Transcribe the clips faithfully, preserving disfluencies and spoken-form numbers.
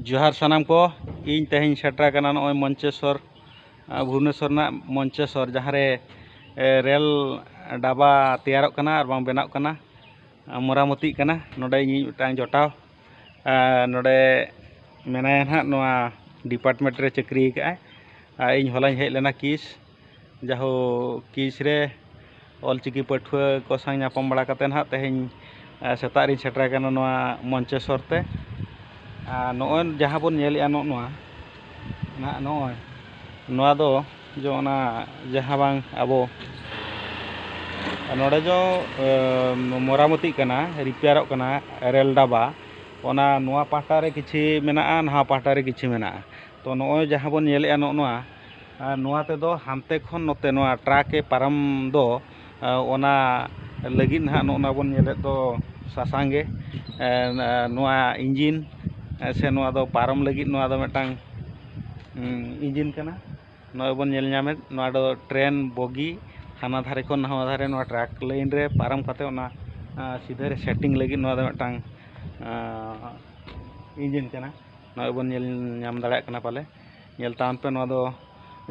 ᱡᱚᱦᱟᱨ ᱥᱟᱱᱟᱢ ᱠᱚ᱾ ᱤᱧ ᱛᱮᱦᱮᱧ ᱥᱮᱴᱮᱨ ᱟᱠᱟᱱᱟ ᱱᱚᱜᱼᱚᱭ ᱢᱚᱧᱪᱮᱥᱚᱨ, ᱟᱸ, ᱵᱷᱩᱵᱽᱱᱮᱥᱚᱨ ᱨᱮᱱᱟᱜ ᱢᱚᱧᱪᱮᱥᱚᱨ, ᱡᱟᱦᱟᱸ ᱨᱮ, ᱮ, ᱨᱮᱞ ᱰᱟᱵᱟ ᱛᱮᱭᱟᱨᱚᱜ ᱠᱟᱱᱟ ᱟᱨ ᱵᱟᱝ ᱵᱮᱱᱟᱣ ᱠᱟᱱᱟ, ᱟᱸ, ᱢᱚᱨᱟᱢᱚᱛᱤᱜ ᱠᱟᱱᱟ᱾ ᱱᱚᱰᱮ ᱤᱧᱤᱡ ᱢᱤᱫᱴᱟᱝ ᱡᱚᱴᱟᱣ, ᱟᱸ, ᱱᱚᱰᱮ ᱢᱮᱱᱟᱭᱟ ᱱᱟᱦᱟᱜ, ᱱᱚᱣᱟ department ᱨᱮ ᱪᱟᱹᱠᱨᱤ ᱟᱠᱟᱫᱼᱟᱭ᱾ ᱟᱨ ᱤᱧ ᱦᱚᱞᱟᱧ ᱦᱮᱡ ᱞᱮᱱᱟ ᱠᱤᱥ, ᱡᱟᱦᱳ ᱠᱤᱥ ᱨᱮ ᱚᱞᱪᱤᱠᱤ ᱯᱟᱹᱴᱷᱩᱣᱟᱹ ᱠᱚ ᱥᱟᱶ ᱧᱟᱯᱟᱢ ᱵᱟᱲᱟ ᱠᱟᱛᱮ ᱱᱟᱦᱟᱜ ᱛᱮᱦᱮᱧ, ᱟᱸ, ᱥᱮᱛᱟᱜ ᱨᱤᱧ ᱥᱮᱴᱮᱨ ᱟᱠᱟᱱᱟ ᱱᱚᱣᱟ ᱢᱚᱧᱪᱮᱥᱚᱨ ᱛᱮ᱾ ᱟᱨ ᱱᱚᱜᱼᱚᱭ ᱡᱟᱦᱟᱸ ᱵᱚᱱ ᱧᱮᱞᱮᱜᱼᱟ, ᱱᱚᱜᱼᱚ ᱱᱚᱣᱟ ᱱᱟᱦᱟᱜ, ᱱᱚᱜᱼᱚᱭ ᱱᱚᱣᱟ ᱫᱚ ᱡᱮ ᱚᱱᱟ ᱡᱟᱦᱟᱸ ᱵᱟᱝ ᱟᱵᱚ ᱱᱚᱰᱮ ᱡᱚ, ᱮ, ᱢᱚᱨᱟᱢᱚᱛᱤᱜ ᱠᱟᱱᱟ, ᱨᱤᱯᱮᱭᱟᱨᱚᱜ ᱠᱟᱱᱟ ᱨᱮᱞ ᱰᱟᱵᱟ, ᱚᱱᱟ ᱱᱚᱣᱟ ᱯᱟᱦᱴᱟ ᱨᱮ ᱠᱤᱪᱷᱤ ᱢᱮᱱᱟᱜᱼᱟ, ᱱᱟᱣᱟ ᱯᱟᱦᱴᱟ ᱨᱮ ᱠᱤᱪᱷᱤ ᱢᱮᱱᱟᱜᱼᱟ᱾ ᱛᱚ ᱱᱚᱜᱼᱚᱭ ᱡᱟᱦᱟᱸ ᱵᱚᱱ ᱧᱮᱞᱮᱜᱼᱟ, ᱱᱚᱜᱼᱚ ᱱᱚᱣᱟ, ᱟᱨ ᱱᱚᱣᱟ ᱛᱮᱫᱚ ᱦᱟᱱᱛᱮ ᱠᱷᱚᱱ ᱱᱚᱛᱮ ᱱᱚᱣᱟ ᱴᱨᱟᱠ ᱮ ᱯᱟᱨᱚᱢ ᱫᱚ, ᱟᱨ ᱚᱱᱟ ᱞᱟᱹᱜᱤᱫ ᱱᱟᱦᱟᱜ ᱱᱚᱜᱼᱚ ᱱᱟ ᱵᱚᱱ ᱧᱮᱞᱮᱫ ᱫᱚ ᱥᱟᱥᱟᱝ ᱜᱮ, ᱮ, ᱱᱚᱣᱟ ᱤᱧᱡᱤᱱ, ᱮ, ᱥᱮ ᱱᱚᱣᱟ ᱫᱚ ᱯᱟᱨᱚᱢ ᱞᱟᱹᱜᱤᱫ ᱱᱚᱣᱟ ᱫᱚ ᱢᱤᱫᱴᱟᱝ, ᱩᱸ, ᱤᱧᱡᱤᱱ ᱠᱟᱱᱟ᱾ ᱱᱚᱜᱼᱚᱭ ᱵᱚᱱ ᱧᱮᱞ ᱧᱟᱢᱮᱫ, ᱱᱚᱣᱟ ᱫᱚ ᱴᱨᱮᱱ ᱵᱚᱜᱤ ᱦᱟᱱᱟ ᱫᱷᱟᱨᱮ ᱠᱷᱚᱱ ᱱᱟᱣᱟ ᱫᱷᱟᱨᱮ ᱱᱚᱣᱟ ᱴᱨᱟᱠ ᱞᱟᱭᱤᱱ ᱨᱮ ᱯᱟᱨᱚᱢ ᱠᱟᱛᱮ ᱚᱱᱟ, ᱟᱸ, ᱥᱤᱫᱷᱟᱹ ᱨᱮ ᱥᱮᱴᱤᱝ ᱞᱟᱹᱜᱤᱫ ᱱᱚᱣᱟ ᱫᱚ ᱢᱤᱫᱴᱟᱝ, ᱟᱸ, ᱤᱧᱡᱤᱱ ᱠᱟᱱᱟ᱾ ᱱᱚᱜᱼᱚᱭ ᱵᱚᱱ ᱧᱮᱞ ᱧᱟᱢ ᱫᱟᱲᱮᱭᱟᱜ ᱠᱟᱱᱟ ᱯᱟᱞᱮ᱾ ᱧᱮᱞ ᱛᱟᱵᱚᱱ ᱯᱮ, ᱱᱚᱣᱟ ᱫᱚ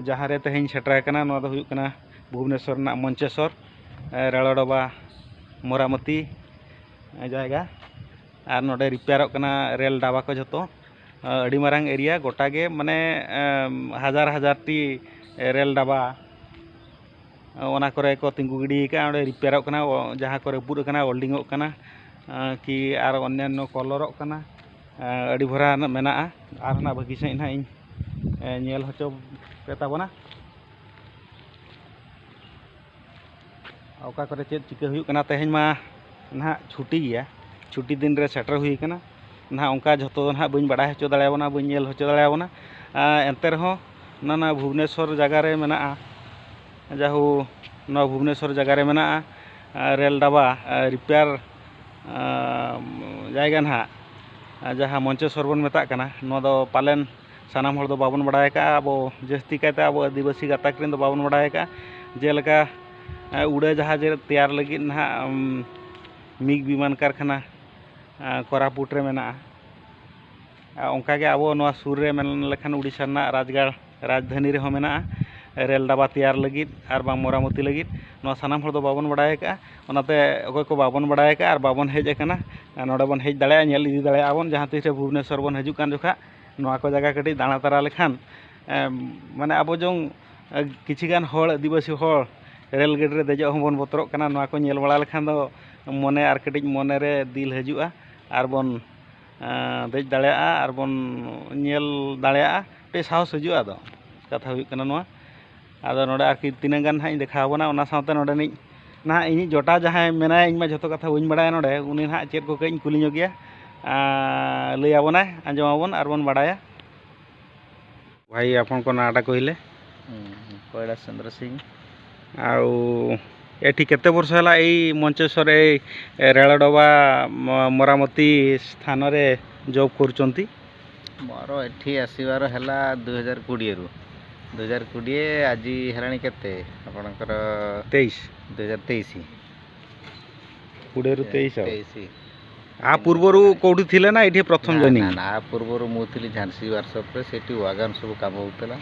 ᱡᱟᱦᱟᱸ ᱨᱮ ᱛᱮᱦᱮᱧ ᱥᱮᱴᱮᱨ ᱟᱠᱟᱱᱟ, ᱱᱚᱣᱟ ᱫᱚ ᱦᱩᱭᱩᱜ ᱠᱟᱱᱟ ᱵᱷᱩᱵᱽᱱᱮᱥᱚᱨ ᱨᱮᱱᱟᱜ ᱢᱚᱧᱪᱮᱥᱚᱨ, ᱮ, ᱨᱮᱞ ᱰᱟᱵᱟ ᱢᱚᱨᱟᱢᱚᱛᱤ, ᱮ, ᱡᱟᱭᱜᱟ᱾ ᱟᱨ ᱱᱚᱰᱮ ᱨᱤᱯᱮᱭᱟᱨᱚᱜ ᱠᱟᱱᱟ ᱨᱮᱞ ᱰᱟᱵᱟ ᱠᱚ ᱡᱷᱚᱛᱚ᱾ ᱮ, ᱟᱹᱰᱤ ᱢᱟᱨᱟᱝ ᱮᱨᱤᱭᱟ, ᱜᱚᱴᱟ ᱜᱮ ᱢᱟᱱᱮ, ᱮᱢ, ᱦᱟᱡᱟᱨ ᱦᱟᱡᱟᱨ ᱴᱤ ᱨᱮᱞ ᱰᱟᱵᱟ, ᱮ, ᱚᱱᱟ ᱠᱚᱨᱮ ᱠᱚ ᱛᱤᱸᱜᱩ ᱜᱤᱰᱤ ᱟᱠᱟᱫᱼᱟ, ᱚᱸᱰᱮ ᱨᱤᱯᱮᱭᱟᱨᱚᱜ ᱠᱟᱱᱟ, ᱚ, ᱡᱟᱦᱟᱸ ᱠᱚ ᱨᱟᱹᱯᱩᱫ ᱟᱠᱟᱱᱟ, ᱳᱞᱰᱤᱝᱚᱜ ᱠᱟᱱᱟ, ᱮ, ᱠᱤ ᱟᱨ ᱚᱱᱱᱟᱱᱱᱚ ᱠᱚᱞᱚᱨᱚᱜ ᱠᱟᱱᱟ, ᱮ, ᱟᱹᱰᱤ ᱵᱷᱚᱨᱟ ᱢᱮᱱᱟᱜᱼᱟ᱾ ᱟᱨ ᱱᱟᱜ ᱵᱷᱟᱹᱜᱤ ᱥᱟᱺᱦᱤᱡ ᱱᱟᱜ ᱤᱧ, ᱮ, ᱧᱮᱞ ᱦᱚᱪᱚ ᱯᱮ ᱛᱟᱵᱚᱱᱟ᱾ ᱚᱠᱟ ᱠᱚᱨᱮ ᱪᱮᱫ ᱪᱤᱠᱟᱹ ᱦᱩᱭᱩᱜ ᱠᱟᱱᱟ᱾ ᱛᱮᱦᱮᱧ ᱢᱟ ᱱᱟᱦᱟᱜ ᱪᱷᱩᱴᱤ ᱜᱮᱭᱟ, ᱪᱷᱩᱴᱤ ᱫᱤᱱ ᱨᱮ ᱥᱮᱴᱮᱨ ᱦᱩᱭ ᱠᱟᱱᱟ᱾ ᱱᱟᱦᱟᱜ ᱚᱱᱠᱟ ᱡᱷᱚᱛᱚ ᱫᱚ ᱱᱟᱦᱟᱜ ᱵᱟᱹᱧ ᱵᱟᱲᱟᱭ ᱦᱚᱪᱚ ᱫᱟᱲᱮᱭᱟᱵᱚᱱᱟ, ᱵᱟᱹᱧ ᱧᱮᱞ ᱦᱚᱪᱚ ᱫᱟᱲᱮᱭᱟᱵᱚᱱᱟ᱾ ᱟᱨ ᱮᱱᱛᱮ ᱨᱮᱦᱚᱸ ᱚᱱᱟ, ᱱᱚᱣᱟ ᱵᱷᱩᱵᱽᱱᱮᱥᱚᱨ ᱡᱟᱭᱜᱟ ᱨᱮ ᱢᱮᱱᱟᱜᱼᱟ, ᱡᱟᱦᱳ ᱱᱚᱣᱟ ᱵᱷᱩᱵᱽᱱᱮᱥᱚᱨ ᱡᱟᱭᱜᱟ ᱨᱮ ᱢᱮᱱᱟᱜᱼᱟ, ᱟᱨ ᱨᱮᱞ ᱰᱟᱵᱟ, ᱟᱨ ᱨᱤᱯᱮᱭᱟᱨ, ᱟᱨ ᱡᱟᱭᱜᱟ ᱱᱟᱦᱟᱜ, ᱟᱨ ᱡᱟᱦᱟᱸ ᱢᱚᱧᱪᱮᱥᱚᱨ ᱵᱚᱱ ᱢᱮᱛᱟᱜ ᱠᱟᱱᱟ, ᱱᱚᱣᱟ ᱫᱚ ᱯᱟᱞᱮᱱ ᱥᱟᱱᱟᱢ ᱦᱚᱲ ᱫᱚ ᱵᱟᱵᱚᱱ ᱵᱟᱲᱟᱭ ᱟᱠᱟᱫᱼᱟ᱾ ᱟᱵᱚ ᱡᱟᱹᱥᱛᱤ ᱠᱟᱭᱛᱮ ᱟᱵᱚ ᱟᱹᱫᱤᱵᱟᱹᱥᱤ ᱜᱟᱛᱟᱠ ᱨᱮᱱ ᱫᱚ ᱵᱟᱵᱚᱱ ᱵᱟᱲᱟᱭ ᱟᱠᱟᱫᱼᱟ᱾ ᱡᱮᱞᱮᱠᱟ, ᱮ, ᱩᱰᱟᱹ ᱡᱟᱦᱟᱡᱽ ᱛᱮᱭᱟᱨ ᱞᱟᱹᱜᱤᱫ ᱱᱟᱦᱟᱜ, ᱩᱢ, ᱢᱤᱜᱽ ᱵᱤᱢᱟᱱ ᱠᱟᱨᱠᱷᱟᱱᱟ, ᱮ, ᱠᱳᱨᱟᱯᱩᱴ ᱨᱮ ᱢᱮᱱᱟᱜᱼᱟ᱾ ᱟᱨ ᱚᱱᱠᱟᱜᱮ ᱟᱵᱚ ᱱᱚᱣᱟ ᱥᱩᱨ ᱨᱮ ᱢᱮᱱ ᱞᱮᱠᱷᱟᱱ ᱩᱰᱤᱥᱟ ᱨᱮᱱᱟᱜ ᱨᱟᱡᱽᱜᱟᱲ, ᱨᱟᱡᱽᱫᱷᱟᱱᱤ ᱨᱮᱦᱚᱸ ᱢᱮᱱᱟᱜᱼᱟ ᱨᱮᱞ ᱰᱟᱵᱟ ᱛᱮᱭᱟᱨ ᱞᱟᱹᱜᱤᱫ ᱟᱨ ᱵᱟᱝ ᱢᱚᱨᱟᱢᱚᱛᱤ ᱞᱟᱹᱜᱤᱫ᱾ ᱱᱚᱣᱟ ᱥᱟᱱᱟᱢ ᱦᱚᱲ ᱫᱚ ᱵᱟᱵᱚᱱ ᱵᱟᱲᱟᱭ ᱟᱠᱟᱫᱼᱟ᱾ ᱚᱱᱟᱛᱮ ᱚᱠᱚᱭ ᱠᱚ ᱵᱟᱵᱚᱱ ᱵᱟᱲᱟᱭ ᱟᱠᱟᱫᱼᱟ ᱟᱨ ᱵᱟᱵᱚᱱ ᱦᱮᱡ ᱟᱠᱟᱱᱟ, ᱱᱚᱰᱮ ᱵᱚᱱ ᱦᱮᱡ ᱫᱟᱲᱮᱭᱟᱜᱼᱟ, ᱧᱮᱞ ᱤᱫᱤ ᱫᱟᱲᱮᱭᱟᱜᱼᱟ ᱵᱚᱱ᱾ ᱡᱟᱦᱟᱸ ᱛᱤᱥ ᱨᱮ ᱵᱷᱩᱵᱽᱱᱮᱥᱚᱨ ᱵᱚᱱ ᱦᱤᱡᱩᱜ ᱠᱟᱱ ᱡᱚᱠᱷᱟᱜ ᱱᱚᱣᱟ ᱠᱚ ᱡᱟᱭᱜᱟ ᱠᱟᱹᱴᱤᱡ ᱫᱟᱬᱟ ᱛᱟᱨᱟ ᱞᱮᱠᱷᱟᱱ, ᱮᱢ, ᱢᱟᱱᱮ ᱟᱵᱚ ᱡᱚᱝ, ᱮ, ᱠᱤᱪᱷᱤ ᱜᱟᱱ ᱦᱚᱲ, ᱟᱹᱫᱤᱵᱟᱹᱥᱤ ᱦᱚᱲ ᱨᱮᱞ ᱜᱟᱹᱰᱤ ᱨᱮ ᱫᱮᱡᱚᱜ ᱦᱚᱸᱵᱚᱱ ᱵᱚᱛᱚᱨᱚᱜ ᱠᱟᱱᱟ᱾ ᱱᱚᱣᱟ ᱠᱚ ᱧᱮᱞ ᱵᱟᱲᱟ ᱞᱮᱠᱷᱟᱱ ᱫᱚ ᱢᱚᱱᱮ ᱟᱨ ᱠᱟᱹᱴᱤᱡ ᱢᱚᱱᱮ ᱨᱮ ᱫᱤᱞ ᱦᱤᱡᱩᱜᱼᱟ ᱟᱨ ᱵᱚᱱ, ᱮ, ᱫᱮᱡ ᱫᱟᱲᱮᱭᱟᱜᱼᱟ ᱟᱨ ᱵᱚᱱ ᱧᱮᱞ ᱫᱟᱲᱮᱭᱟᱜᱼᱟ, ᱢᱤᱫᱴᱮᱡ ᱥᱟᱦᱚᱥ ᱦᱤᱡᱩᱜᱼᱟ᱾ ᱟᱫᱚ ᱠᱟᱛᱷᱟ ᱦᱩᱭᱩᱜ ᱠᱟᱱᱟ ᱱᱚᱣᱟ᱾ ᱟᱫᱚ ᱱᱚᱰᱮ ᱟᱨᱠᱤ ᱛᱤᱱᱟᱹᱜ ᱜᱟᱱ ᱦᱟᱸᱜ ᱤᱧ ᱫᱮᱠᱷᱟᱣ ᱟᱵᱚᱱᱟ, ᱚᱱᱟ ᱥᱟᱶᱛᱮ ᱱᱚᱰᱮᱱᱤᱡ ᱱᱟᱦᱟᱜ ᱤᱧᱤᱡ ᱡᱚᱴᱟᱣ ᱡᱟᱦᱟᱸᱭ ᱢᱮᱱᱟᱭᱟ, ᱤᱧ ᱢᱟ ᱡᱷᱚᱛᱚ ᱠᱟᱛᱷᱟ ᱵᱟᱹᱧ ᱵᱟᱲᱟᱭᱟ ᱱᱚᱰᱮ, ᱩᱱᱤ ᱱᱟᱦᱟᱜ ᱪᱮᱫ ᱠᱚ ᱠᱟᱹᱡ ᱤᱧ ᱠᱩᱞᱤ ᱧᱚᱜᱮᱭᱟ, ᱟᱨ ᱞᱟᱹᱭ ᱟᱵᱚᱱᱟᱭ, ᱟᱸᱡᱚᱢ ᱟᱵᱚᱱ ᱟᱨ ᱵᱚᱱ ᱵᱟᱲᱟᱭᱟ᱾ ଭାଇ, ଆପଣଙ୍କ ନାଁଟା କହିଲେ? ହୁଁ, କୈଳାସ ଚନ୍ଦ୍ର ସିଂ। ଆଉ ଏଠି କେତେ ବର୍ଷ ହେଲା ଏଇ ମଞ୍ଚେଶ୍ୱର, ଏଇ ରେଳ ଡବା ମ-, ମରାମତି ସ୍ଥାନରେ ଜବ୍ କରୁଛନ୍ତି? ମୋର ଏଠି ଆସିବାର ହେଲା ଦୁଇ ହଜାର କୋଡ଼ିଏରୁ। ଦୁଇ ହଜାର କୋଡ଼ିଏ, ଆଜି ହେଲାଣି କେତେ ଆପଣଙ୍କର? ତେଇଶ। ଦୁଇ ହଜାର ତେଇଶ। କୋଡ଼ିଏରୁ ତେଇଶ ଆଉ। ତେଇଶ। ଆ ପୂର୍ବରୁ କୋଉଠି ଥିଲେ ନା ଏଠି ପ୍ରଥମ ନା, ଜଏନିଂ? ନା, ନା, ଆ ପୂର୍ବରୁ ମୁଁ ଥିଲି ଝାନ୍ସୀ ୱାର୍କସପ୍ରେ, ସେଠି ୱାଗନ୍ ସବୁ କାମ ହଉଥିଲା।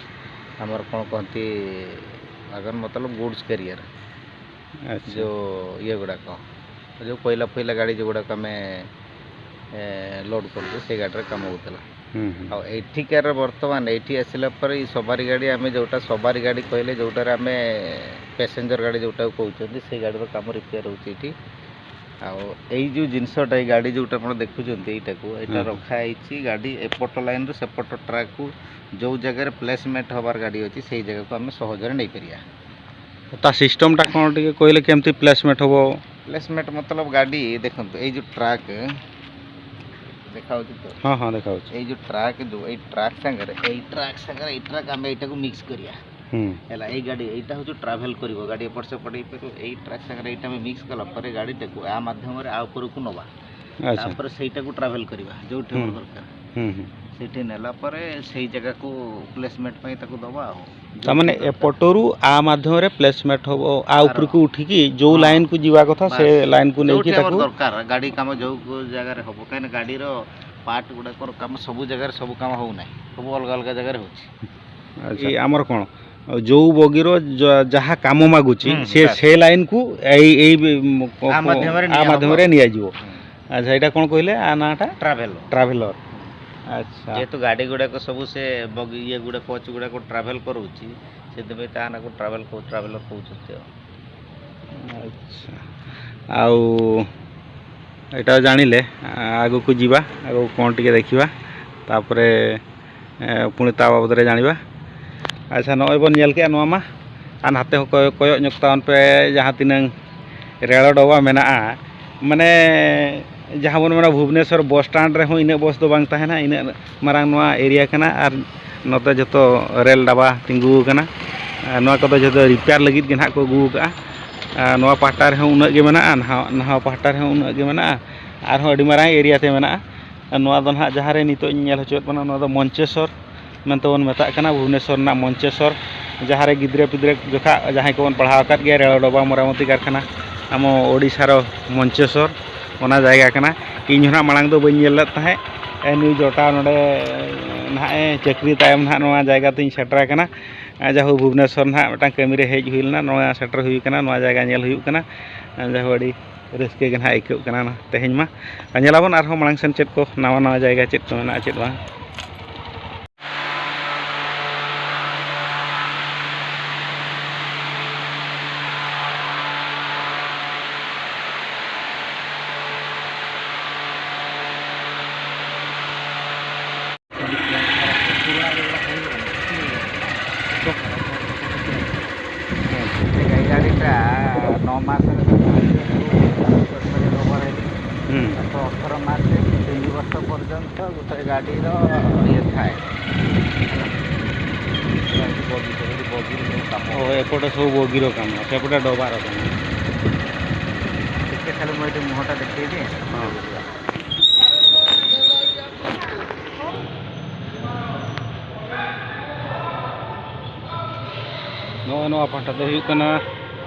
ଆମର କ'ଣ କହନ୍ତି, ୱାଗନ୍ ମତଲବ ଗୁଡ୍ସ କ୍ୟାରିୟର, ଆଚ୍ଛା। ଯେଉଁ ଇଏ ଗୁଡ଼ାକ, ଯେଉଁ କୋଇଲା ଫୋଇଲା ଗାଡ଼ି ଯେଉଁଗୁଡ଼ାକ ଆମେ, ଏ, ଲୋଡ୍ କରୁଛୁ, ସେଇ ଗାଡ଼ିରେ କାମ ହଉଥିଲା। ହୁଁ, ହୁଁ। ଆଉ ଏଠିକାର ବର୍ତ୍ତମାନ ଏଇଠି ଆସିଲା ପରେ ଏଇ ସବାରି ଗାଡ଼ି, ଆମେ ଯେଉଁଟା ସବାରି ଗାଡ଼ି କହିଲେ, ଯେଉଁଟାରେ ଆମେ ପ୍ୟାସେଞ୍ଜର ଗାଡ଼ି ଯେଉଁଟାକୁ କହୁଛନ୍ତି, ସେଇ ଗାଡ଼ିର କାମ ରିପେୟାର ହେଉଛି ଏଠି। ଆଉ ଏଇ ଯେଉଁ ଜିନିଷଟା, ଏଇ ଗାଡ଼ି ଯେଉଁଟା ଆପଣ ଦେଖୁଛନ୍ତି, ଏଇଟାକୁ, ଏଇଟା ହୁଁ, ହୁଁ। ରଖା ହେଇଛି ଗାଡ଼ି ଏପଟ ଲାଇନ୍ରୁ ସେପଟ ଟ୍ରାକ୍କୁ, ଯେଉଁ ଜାଗାରେ ପ୍ଲେସମେଣ୍ଟ ହେବାର ଗାଡ଼ି ଅଛି, ସେଇ ଜାଗାକୁ ଆମେ ସହଜରେ ନେଇପାରିବା। ତା ସିଷ୍ଟମଟା କ'ଣ ଟିକେ କହିଲେ, କେମିତି ପ୍ଲେସମେଣ୍ଟ ହବ? ପ୍ଲେସମେଣ୍ଟ ମତଲବ, ଗାଡ଼ି ଦେଖନ୍ତୁ, ଏଇ ଯେଉଁ ଟ୍ରାକ୍ ଦେଖାଯାଉଛି ତ, ହଁ, ହଁ, ଦେଖାଯାଉଛି। ଏଇ ଯେଉଁ ଟ୍ରାକ୍, ଯେଉଁ ଏଇ ଟ୍ରାକ୍ ସାଙ୍ଗରେ, ଏଇ ଟ୍ରାକ୍ ସାଙ୍ଗରେ ଏଇ ଟ୍ରାକ୍, ଆମେ ଏଇଟାକୁ ମିକ୍ସ କରିବା। ହୁଁ। ହେଲା, ଏଇ ଗାଡ଼ି, ଏଇଟା ହେଉଛି ଟ୍ରାଭେଲ୍ କରିବ, ଗାଡ଼ି ଏପଟ ସେପଟ ହେଇପାରିବ। ଏଇ ଟ୍ରାକ୍ ସାଙ୍ଗରେ ଏଇଟା ଆମେ ମିକ୍ସ କଲା ପରେ ଗାଡ଼ିଟାକୁ ଆ ମାଧ୍ୟମରେ ଆ ଉପରକୁ ନବା। ଆଚ୍ଛା। ତାପରେ ସେଇଟାକୁ ଟ୍ରାଭେଲ୍ କରିବା, ଯେଉଁଠି ହୁଁ। ଆମର ଦରକାର। ହୁଁ, ହୁଁ। ସେଇଠି ନେଲା ପରେ ସେଇ ଜାଗାକୁ ପ୍ଲେସମେଣ୍ଟ ପାଇଁ ତାକୁ ଦବା ଆଉ। ତାମାନେ ଯେଉଁଠି ଦରକାର। ଏପଟରୁ ଆ ମାଧ୍ୟମରେ ପ୍ଲେସମେଣ୍ଟ ହବ, ଆ ତାର ଉପରକୁ ଉଠିକି ଯୋଉ ହଁ। ଲାଇନକୁ ଯିବା କଥା, ସେ ବାସ୍। ଲାଇନକୁ ନେଇକି ଯୋଉଠି ଆମର ତାକୁ ଦରକାର, ଗାଡ଼ି କାମ ଯୋଉ ଜାଗାରେ ହବ, କାହିଁକିନା ଗାଡ଼ିର ପାର୍ଟ ଗୁଡ଼ାକର କାମ ସବୁ ଜାଗାରେ ସବୁ କାମ ହେଉନାହିଁ, ସବୁ ଅଲଗା ଅଲଗା ଜାଗାରେ ହେଉଛି। ଆଚ୍ଛା। ଏଇ ଆମର କ'ଣ, ଯୋଉ ବଗିର ଯ-, ଯାହା କାମ ମାଗୁଛି, ହୁଁ, ସେ ବାସ୍। ସେ ଲାଇନକୁ ଏଇ, ଏଇ ବି, ମ, କ-, ଆ କ-, ମାଧ୍ୟମରେ ଆ ନିଆହବ। ମାଧ୍ୟମରେ ନିଆଯିବ। ହୁଁ। ଆଚ୍ଛା, ଏଇଟା କ'ଣ କହିଲେ ଆ ନାଁଟା? ଟ୍ରାଭେଲର। ଟ୍ରାଭେଲର। ଆଚ୍ଛା। ଯେହେତୁ ଗାଡ଼ି ଗୁଡ଼ାକ ସବୁ ସେ ବଗି, ଇଏ ଗୁଡ଼ା, କୋଚ୍ ଗୁଡ଼ାକ ଟ୍ରାଭେଲ କରୁଛି, ସେଥିପାଇଁ ତା ନାଁକୁ ଟ୍ରାଭେଲ କହୁ-, ଟ୍ରାଭେଲର କହୁଛନ୍ତି ଆଉ। ଆଚ୍ଛା, ଆଉ ଏଇଟା ଜାଣିଲେ, ଆ, ଆଗକୁ ଯିବା, ଆଗକୁ କ'ଣ ଟିକେ ଦେଖିବା, ତାପରେ, ଏ, ପୁଣି ତା ବାବଦରେ ଜାଣିବା। ᱟᱪᱪᱷᱟ, ᱱᱚᱜᱼᱚᱭ ᱵᱚᱱ ᱧᱮᱞ ᱠᱮᱜᱼᱟ ᱱᱚᱣᱟ ᱢᱟ, ᱟᱨ ᱱᱟᱛᱮ ᱦᱚᱸ ᱠᱚᱭᱚᱜ, ᱠᱚᱭᱚᱜ ᱧᱚᱜ ᱛᱟᱵᱚᱱ ᱯᱮ, ᱡᱟᱦᱟᱸ ᱛᱤᱱᱟᱹᱝ ᱨᱮᱲᱚ ᱰᱚᱵᱟ ᱢᱮᱱᱟᱜᱼᱟ, ᱢᱟᱱᱮ ᱡᱟᱦᱟᱸ ᱵᱚᱱ ᱢᱮᱱᱟ ᱵᱷᱩᱵᱽᱱᱮᱥᱚᱨ ᱵᱚᱥ ᱥᱴᱮᱱᱰ ᱨᱮᱦᱚᱸ ᱤᱱᱟᱹᱜ ᱵᱚᱥ ᱫᱚ ᱵᱟᱝ ᱛᱟᱦᱮᱱᱟ, ᱤᱱᱟᱹᱜ ᱢᱟᱨᱟᱝ ᱱᱚᱣᱟ ᱮᱨᱤᱭᱟ ᱠᱟᱱᱟ᱾ ᱟᱨ ᱱᱚᱛᱮ ᱡᱚᱛᱚ ᱨᱮᱞ ᱰᱟᱵᱟ ᱛᱤᱸᱜᱩ ᱟᱠᱟᱱᱟ᱾ ᱟᱨ ᱱᱚᱣᱟ ᱠᱚᱫᱚ ᱡᱚᱛᱚ ᱨᱤᱯᱮᱭᱟᱨ ᱞᱟᱹᱜᱤᱫ ᱜᱮ ᱱᱟᱦᱟᱜ ᱠᱚ ᱟᱹᱜᱩ ᱟᱠᱟᱜᱼᱟ᱾ ᱟᱨ ᱱᱚᱣᱟ ᱯᱟᱦᱴᱟ ᱨᱮᱦᱚᱸ ᱩᱱᱟᱹᱜ ᱜᱮ ᱢᱮᱱᱟᱜᱼᱟ, ᱱᱟᱦᱟᱜ, ᱱᱟᱦᱟᱜ ᱯᱟᱦᱴᱟ ᱨᱮᱦᱚᱸ ᱩᱱᱟᱹᱜ ᱜᱮ ᱢᱮᱱᱟᱜᱼᱟ, ᱟᱨᱦᱚᱸ ᱟᱹᱰᱤ ᱢᱟᱨᱟᱝ ᱮᱨᱤᱭᱟ ᱛᱮ ᱢᱮᱱᱟᱜᱼᱟ᱾ ᱟᱨ ᱱᱚᱣᱟ ᱫᱚ ᱱᱟᱦᱟᱜ ᱡᱟᱦᱟᱸ ᱨᱮ ᱱᱤᱛᱚᱜ ᱤᱧ ᱧᱮᱞ ᱦᱚᱪᱚᱭᱮᱫ ᱵᱚᱱᱟ, ᱱᱚᱣᱟ ᱫᱚ ᱢᱚᱧᱪᱮᱥᱚᱨ ᱢᱮᱱᱛᱮ ᱵᱚᱱ ᱢᱮᱛᱟᱜ ᱠᱟᱱᱟ, ᱵᱷᱩᱵᱽᱱᱮᱥᱚᱨ ᱨᱮᱱᱟᱜ ᱢᱚᱧᱪᱮᱥᱚᱨ, ᱡᱟᱦᱟᱸ ᱨᱮ ᱜᱤᱫᱽᱨᱟᱹ ᱯᱤᱫᱽᱨᱟᱹ ᱡᱚᱠᱷᱟᱜ ᱡᱟᱦᱟᱸᱭ ᱠᱚᱵᱚᱱ ᱯᱟᱲᱦᱟᱣ ᱟᱠᱟᱫ ᱜᱮᱭᱟ, ᱨᱮᱲᱚ ᱰᱚᱵᱟ ᱢᱚᱨᱟᱢᱚᱛᱤ ᱠᱟᱨᱠᱷᱟᱱᱟ, ᱟᱢᱚ ᱳᱰᱤᱥᱟ ᱨᱮ ᱢᱚᱧᱪᱮᱥᱚᱨ, ᱚᱱᱟ ᱡᱟᱭᱜᱟ ᱠᱟᱱᱟ᱾ ᱤᱧ ᱦᱚᱸ ᱱᱟᱦᱟᱜ ᱢᱟᱲᱟᱝ ᱫᱚ ᱵᱟᱹᱧ ᱧᱮᱞ ᱞᱮᱫ ᱛᱟᱦᱮᱸᱫ᱾ ᱮ, ᱱᱩᱭ ᱡᱚᱴᱟᱣ ᱱᱚᱰᱮ ᱱᱟᱦᱟᱜ ᱮ ᱪᱟᱹᱠᱨᱤ ᱛᱟᱭᱚᱢ ᱱᱟᱦᱟᱜ ᱱᱚᱣᱟ ᱡᱟᱭᱜᱟ ᱛᱤᱧ ᱥᱮᱴᱮᱨ ᱟᱠᱟᱱᱟ᱾ ᱮ, ᱡᱟᱦᱳ, ᱵᱷᱩᱵᱽᱱᱮᱥᱚᱨ ᱱᱟᱦᱟᱜ ᱢᱤᱫᱴᱟᱝ ᱠᱟᱹᱢᱤ ᱨᱮ ᱦᱮᱡ ᱦᱩᱭ ᱞᱮᱱᱟ, ᱱᱚᱣᱟ ᱥᱮᱴᱮᱨ ᱦᱩᱭ ᱠᱟᱱᱟ, ᱱᱚᱣᱟ ᱡᱟᱭᱜᱟ ᱧᱮᱞ ᱦᱩᱭᱩᱜ ᱠᱟᱱᱟ᱾ ᱮ, ᱡᱟᱦᱳ, ᱟᱹᱰᱤ ᱨᱟᱹᱥᱠᱟᱹ ᱜᱮ ᱱᱟᱦᱟᱜ ᱟᱹᱭᱠᱟᱹᱜ ᱠᱟᱱᱟ ᱛᱮᱦᱮᱧ ᱢᱟ᱾ ᱟᱨ ᱧᱮᱞᱟᱵᱚᱱ ᱟᱨᱦᱚᱸ ᱢᱟᱲᱟᱝ ᱥᱮᱱ ᱪᱮᱫ ᱠᱚ ᱱᱟᱣᱟ ᱱᱟᱣᱟ ᱡᱟᱭᱜᱟ ᱪᱮᱫ ᱠᱚ ᱢᱮᱱᱟᱜᱼᱟ, ᱪᱮᱫ ᱵᱟᱝ᱾ ᱜᱟᱹᱰᱤᱴᱟ ᱱᱚ ᱢᱟᱥ ᱨᱮ ᱦᱩᱸ᱾ ᱮᱠᱥᱚ ᱚᱴᱷᱨᱚ ᱢᱟᱥ ᱨᱮ ᱛᱤᱱ ᱵᱚᱨᱥᱚ ᱯᱚᱨᱡᱚᱱᱛᱚ ᱜᱚᱴᱟ ᱜᱟᱹᱰᱤ ᱫᱚ ᱤᱭᱟᱹ ᱛᱟᱦᱮᱸ᱾ ᱵᱚᱜᱤ, ᱵᱚᱜᱤ, ᱵᱚᱜᱤ ᱨᱮ ᱠᱟᱢᱚ᱾ ᱳ, ᱮᱯᱚᱴᱮ ᱥᱚᱵ ᱵᱚᱜᱤ ᱨᱮ ᱠᱟᱢᱚ, ᱥᱮᱯᱚᱴᱮ ᱰᱚᱵᱟ ᱨᱮ ᱠᱟᱢᱚ᱾ ᱴᱷᱤᱠ ᱥᱮ, ᱠᱷᱟᱹᱞᱤ ᱢᱩᱦᱚᱸᱴᱟ ᱫᱮᱠᱷᱮ ᱫᱤᱭᱮ᱾ ᱦᱚᱸ᱾ ᱱᱚᱜᱼᱚᱭ ᱱᱚᱣᱟ ᱯᱟᱦᱴᱟ ᱫᱚ ᱦᱩᱭᱩᱜ ᱠᱟᱱᱟ,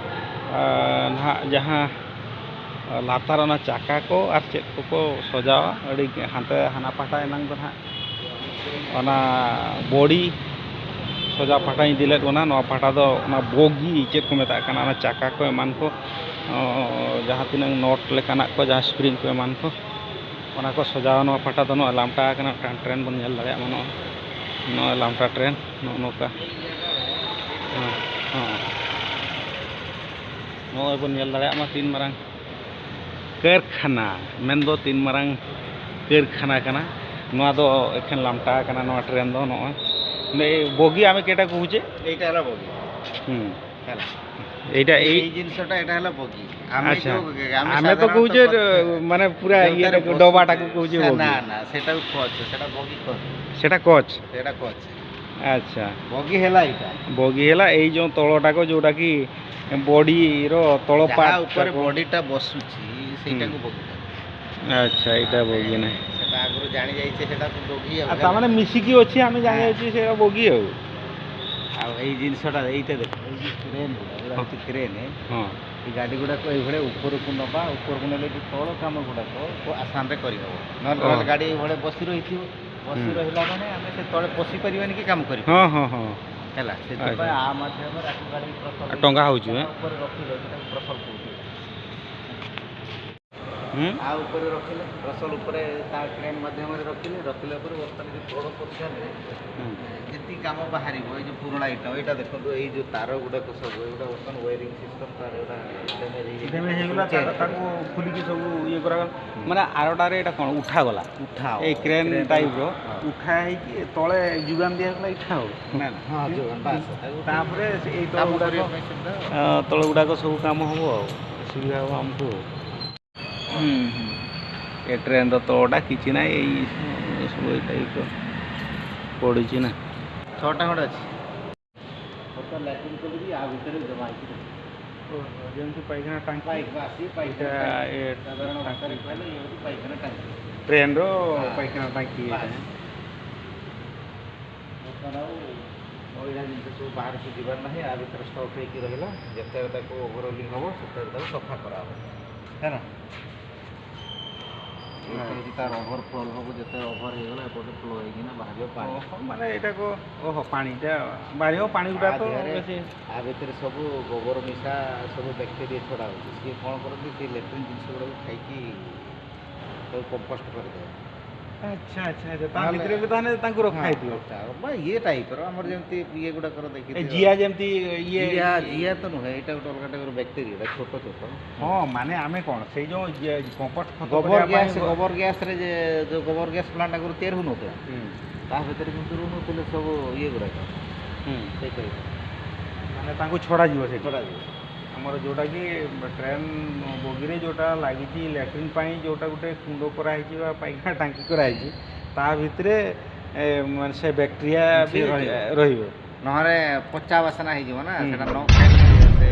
ᱟᱨ, ᱱᱟᱦᱟᱜ ᱡᱟᱦᱟᱸ ᱞᱟᱛᱟᱨ ᱚᱱᱟ ᱪᱟᱠᱟ ᱠᱚ ᱟᱨ ᱪᱮᱫ ᱠᱚᱠᱚ ᱥᱚᱡᱟᱣᱟ, ᱟᱹᱰᱤ ᱦᱟᱱᱛᱮ ᱦᱟᱱᱟ ᱯᱟᱦᱴᱟ ᱮᱱᱟᱝ ᱫᱚ ᱱᱟᱦᱟᱜ ᱚᱱᱟ ᱵᱚᱰᱤ ᱥᱚᱡᱟ ᱯᱟᱦᱴᱟᱧ ᱤᱫᱤ ᱞᱮᱫ ᱵᱚᱱᱟ, ᱱᱚᱣᱟ ᱯᱟᱦᱴᱟ ᱫᱚ ᱚᱱᱟ ᱵᱚᱜᱤ ᱪᱮᱫ ᱠᱚ ᱢᱮᱛᱟᱜ ᱠᱟᱱᱟ, ᱚᱱᱟ ᱪᱟᱠᱟ ᱠᱚ ᱮᱢᱟᱱ ᱠᱚ, ᱚ, ᱡᱟᱦᱟᱸ ᱛᱤᱱᱟᱹᱜ ᱱᱚᱴ ᱞᱮᱠᱟᱱᱟᱜ ᱠᱚ, ᱡᱟᱦᱟᱸ ᱥᱯᱨᱤᱝ ᱠᱚ ᱮᱢᱟᱱ ᱠᱚ, ᱚᱱᱟ ᱠᱚ ᱥᱚᱡᱟᱣ᱾ ᱱᱚᱣᱟ ᱯᱟᱦᱴᱟ ᱫᱚ ᱱᱚᱣᱟ ᱞᱟᱢᱴᱟ ᱟᱠᱟᱱᱟ, ᱢᱤᱫᱴᱟᱝ ᱴᱨᱮᱱ ᱵᱚᱱ ᱧᱮᱞ ᱫᱟᱲᱮᱭᱟᱜ ᱢᱟ, ᱱᱚᱜᱼᱚᱭ ᱱᱚᱣᱟ ᱞᱟᱢᱴᱟ ᱴᱨᱮᱱ ᱱᱚᱜᱼᱚ ᱱᱚᱝᱠᱟ᱾ ᱦᱮᱸ, ᱦᱮᱸ᱾ ᱱᱚᱜᱼᱚᱭ ᱵᱚᱱ ᱧᱮᱞ ᱫᱟᱲᱮᱭᱟᱜ ᱢᱟ ᱛᱤᱱ ᱢᱟᱨᱟᱝ ᱠᱟᱹᱨᱠᱷᱟᱱᱟ, ᱢᱮᱱᱫᱚ ᱛᱤᱱ ᱢᱟᱨᱟᱝ ᱠᱟᱹᱨᱠᱷᱟᱱᱟ ᱠᱟᱱᱟ᱾ ᱱᱚᱣᱟ ᱫᱚ ᱮᱠᱷᱮᱱ ᱞᱟᱢᱴᱟ ᱟᱠᱟᱱᱟ, ᱱᱚᱣᱟ ᱴᱨᱮᱱ ᱫᱚ ᱱᱚᱜᱼᱚᱭ᱾ ᱱᱮ ᱵᱚᱜᱤ ᱟᱢᱮ ᱠᱮᱴᱟ ᱠᱚ ᱵᱩᱡᱮ? এইটা হলো বগি। হুম। হ্যাঁ। এইটা এই এই জিনিসটা, এটা হলো বগি। আমি আচ্ছা। তো, আমি আমি তো সাধারণত কହୁଛି, কত-, মানে পুরা ইয়ে যোଉଟାରେ ଟାକୁ, বসুଛି, ଡବାଟାକୁ କହୁଛି ସେ-, ନା, ବଗି। ନା, ସେଟାକୁ କୋଚ୍, ସେଟା ବଗି କୋଚ୍। ସେଟା କୋଚ୍। ସେଟା କୋଚ୍। ଆଚ୍ଛା। ବଗି ହେଲା ଏଇଟା। ବଗି ହେଲା ଏଇ ଯୋଉ ତଳଟାକୁ, ଯୋଉଟା କି ବଡିର ତଳ ଯାହା ପାର୍ଟଟାକୁ। ଉପରେ ବଡିଟା ବସୁଛି, ସେଇଟାକୁ ହୁଁ। ବଗି କହନ୍ତି। ଆଚ୍ଛା, ଏଇଟା ବଗି ନାହିଁ। ସେଟା ଆଗରୁ ଜାଣି ଯାଇଛି, ସେଟା ତ ବଗି ଆଉ ଆ, ତାମାନେ ମିଶିକି ଅଛି, ଆମେ ଜାଣି ହଁ। ଯାଉଛେ ସେଇଟା ବଗି ଆଉ। ଆଉ ଏଇ ଜିନିଷଟା, ଏଇଟା ଦେଖ, ଏଇ ଯୋଉ କ୍ରେନ୍ ଗୁଡ଼ା, ଏଗୁଡ଼ା ହଁ। ହଉଛି କ୍ରେନ୍। ହଁ। ଏଇ ଗାଡ଼ି ଗୁଡ଼ାକ ଏଇଭଳିଆ ଉପରକୁ ନବା, ଉପରକୁ ନେଲେ ଯୋଉ ତଳ କାମ ଗୁଡ଼ାକ କୋଉ ଆସାମରେ କରିହବ। ନହେଲେ, ନହେଲେ ଓହୋ। ଗାଡ଼ି ଏଇଭଳିଆ ବସି ରହିଥିବ। ବସି ହୁଁ। ରହିଲା ମାନେ ଆମେ ସେ ତଳେ ପଶି ପାରିବାନି କି କାମ କରିପାରିବାନି। ହଁ, ହଁ, ହଁ। ହେଲା, ସେଥିପାଇଁ ଆଚ୍ଛା। ଆ ମାଧ୍ୟମରେ ଆକୁ ଗାଡ଼ି କ୍ରସର ଆଉ ଟଙ୍ଗା ହେଇକି ହଉଛି, ଯାହା ଆଁ? ଉପରେ ରଖିଲେ ସେଟାକୁ କ୍ରସର କହୁଛୁ। ହୁଁ? ଆ ଉପରେ ରଖିଲେ, କ୍ରସର ଉପରେ ତା କ୍ରେନ୍ ମାଧ୍ୟମରେ ରଖିଲେ, ରଖିଲା ପରେ ବର୍ତ୍ତମାନ ଯୋଉ ତଳ ପୋର୍ସନରେ ହୁଁ। ଯେତିକି କାମ ବାହାରିବ, ଏଇ ଯୋଉ ପୁରୁଣା ଆଇଟମ୍, ଏଇଟା ଦେଖନ୍ତୁ, ଏଇ ଯୋଉ ତାର ଗୁଡ଼ାକ ସବୁ, ଏଗୁଡ଼ା ବର୍ତ୍ତମାନ ୱାୟାରିଂ ସିଷ୍ଟମ୍ ତାର ଏଗୁଡ଼ା ଡ୍ୟାମେଜ୍ ହେଇଯାଇଛି। ଡ୍ୟାମେଜ୍ ହେଇଗଲା, ତାର, ତାକୁ ଖୋଲିକି ସବୁ ଇଏ କରାଗଲା। ହୁଁ। ମାନେ ଆରଟାରେ ଏଇଟା କ'ଣ ଉଠାଗଲା? ଉଠାଅ। ଏଇ କ୍ରେନ୍ କ୍ରେନ୍ ଟାଇପ୍ର ହଁ। ଉଠା ହେଇକି ତଳେ ଯୋଗାନ ଦିଆଗଲା, ଏଇଟା ଆଉ। ନା, ନା, ହଁ, ଯୋଗାନ, ବାସ୍। ତାକୁ ତାପରେ ସେ ଏଇ ତଳ କାମ ଗୁଡ଼ାକ, କରିବା ପାଇଁ ସୁବିଧା ଆଉ। ଅ, ତଳ ଗୁଡ଼ାକ ସବୁ କାମ ହବ ଆଉ, ସୁବିଧା ହବ ଆମକୁ ଆଉ। ହୁଁ, ହୁଁ। ଏ ଟ୍ରେନ୍ର ତଳଟା କିଛି ନାହିଁ, ଏଇ ସବୁ ଏଇ ଟାଇପ୍ର ପଡ଼ିଛି ନା। ଛଅଟା ଖଣ୍ଡେ ଅଛି। ଛୋଟ ଲାଟ୍ରିନ୍ କରିକି ଆ ଭିତରେ ଜମା ହେଇକି ରହୁଛି। ଓହୋ, ଯେମିତି ପାଇଖାନା ଟାଙ୍କି। ପାଇଖାନା, ସିଏ ପାଇଖାନା ଏଇଟା ଟାଙ୍କି। ଏ ସାଧାରଣ ଭାଷାରେ କହିଲେ ଇଏ ହେଉଛି ପାଇଖାନା ଟାଙ୍କି। ଟ୍ରେନ୍ର ହଁ। ପାଇଖାନା ଟାଙ୍କି ଏଇଟା। ବାସ୍। ବର୍ତ୍ତମାନ ଆଉ ମଇଳା ଜିନିଷ ସବୁ ବାହାରକୁ ଯିବାର ନାହିଁ, ଆ ଭିତରେ ଷ୍ଟକ୍ ହେଇକି ରହିଲା। ଯେତେବେଳେ ତାକୁ ଓଭରଲୋଡିଂ ହବ, ସେତେବେଳେ ତାକୁ ସଫା କରାହବ। ହେଲା। ଏଇଟା ହେଉଛି ତାର ଓଭରଫ୍ଲୋ ହବ, ଯେତେ ଓଭର ହେଇଗଲା ଏପଟେ ଫ୍ଲୋ ହେଇକିନା ବାହାରିବ ପାଣି। ଓହୋ, ମାନେ ଏଇଟାକୁ, ଓହୋ, ପାଣିଟା ବାହାରିବ, ପାଣି ଗୁଡ଼ା ଆ ତ ଦେହରେ, ବେଶୀ ଆ ଭିତରେ ସବୁ ଗୋବର ମିଶା ସବୁ ବ୍ୟାକ୍ଟେରିଆ ଛଡ଼ା ହେଉଛି। ସିଏ କ'ଣ କରନ୍ତି, ସିଏ ଲେଟ୍ରିନ୍ ଜିନିଷ ଗୁଡ଼ାକୁ ଖାଇକି ସବୁ କମ୍ପୋଷ୍ଟ କରିଦେବେ। ଆଚ୍ଛା, ଆଚ୍ଛା, ଆଚ୍ଛା। ତା ନହେଲେ ଭିତରେ ବି ତାହେଲେ ତାଙ୍କୁ ରଖା ହଁ, ହେଇଥିବ। ରଖା ହବ। ବା, ଇଏ ଟାଇପ୍ର ଆମର ଯେମିତି ଇଏ ଗୁଡ଼ାକର ଏ ଦେଖିଥିବ। ଜିଆ ଯେମିତି ଇଏ ଜିଆ, ଜିଆ ତ ନୁହେଁ, ଏଇଟା ଗୋଟେ ଅଲଗା ଟାଇପ୍ର ବ୍ୟାକ୍ଟେରିଆ, ଏଇଟା ଛୋଟ ଛୋଟ। ହଁ, ମାନେ ଆମେ କ'ଣ ସେଇ ଯେଉଁ ଇଏ କମ୍ପୋଷ୍ଟ ଖତ ଗୋବର କରିବା ପାଇଁ ଗ୍ୟାସ୍, ଗୋ- ଗୋବର ଗ୍ୟାସ୍ରେ ଯେ ଯେଉଁ ଗୋବର ଗ୍ୟାସ୍ ପ୍ଲାଣ୍ଟ ଆଗରୁ ତିଆରି ହେଉନଥିଲା, ହୁଁ, ତା ଭିତରେ କିନ୍ତୁ ରହୁନଥିଲେ ସବୁ ଇଏ ଗୁଡ଼ାକ। ହୁଁ। ସେଇ ଟାଇପ୍ର। ମାନେ ତାଙ୍କୁ ଛଡ଼ାଯିବ ସେଠି। ଛଡ଼ାଯିବ। ଆମର ଯେଉଁଟାକି ଟ୍ରେନ୍ ବଗିରେ ଯେଉଁଟା ଲାଗିଛି ଲାଟ୍ରିନ୍ ପାଇଁ, ଯେଉଁଟା ଗୋଟେ କୁଣ୍ଡ କରାହେଇଛି ବା ପାଇଖାନା ଟାଙ୍କି କରାହେଇଛି, ତା ଭିତରେ, ଏ, ମାନେ ସେ ବ୍ୟାକ୍ଟେରିଆ ବି ସିଏ ରହିବ। ରହିବ। ନହେଲେ ପଚା ବାସନା ହେଇଯିବ ନା, ହୁଁ। ସେଟା ନ ଖାଇଲେ ସେ